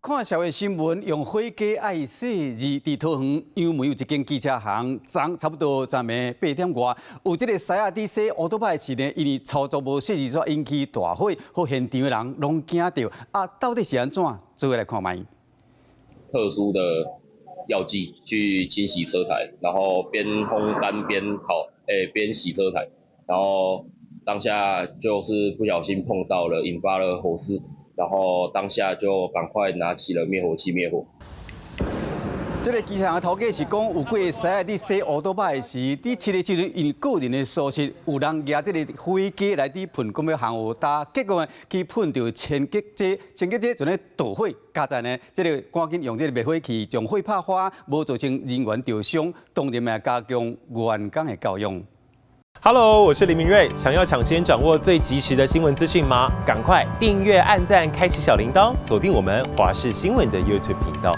看社會新聞，用火雞愛洗字，佇桃園楊梅有一間機車行，昨差不多昨暝8點外，有這個師仔佇洗烏多擺時呢，因為操作無細緻，所引起大火，予現場的人攏驚著。啊，到底是按怎？做伙來看覓。特殊的藥劑去清洗車台，然後邊烘乾邊烤，邊洗車台，然後當下就是不小心碰到了，引發了火勢。然後當下就趕快拿起了滅火器滅火。這個機車行的頭家是講，有幾個師仔佇洗烏多擺時，佇拭的時陣，因為個人的疏失，有人舉這個火雞來佇噴，講欲烘烏焦，結果呢去噴著清潔劑，清潔劑就咧著火，佳哉呢，這個趕緊用這個滅火器將火拍花，無造成人員著傷，當然嘛加強員工的教育。 Hello，我是林明瑞。想要搶先掌握最及時的新聞資訊嗎？趕快訂閱、按讚、開啟小鈴鐺，鎖定我們華視新聞的 YouTube 頻道。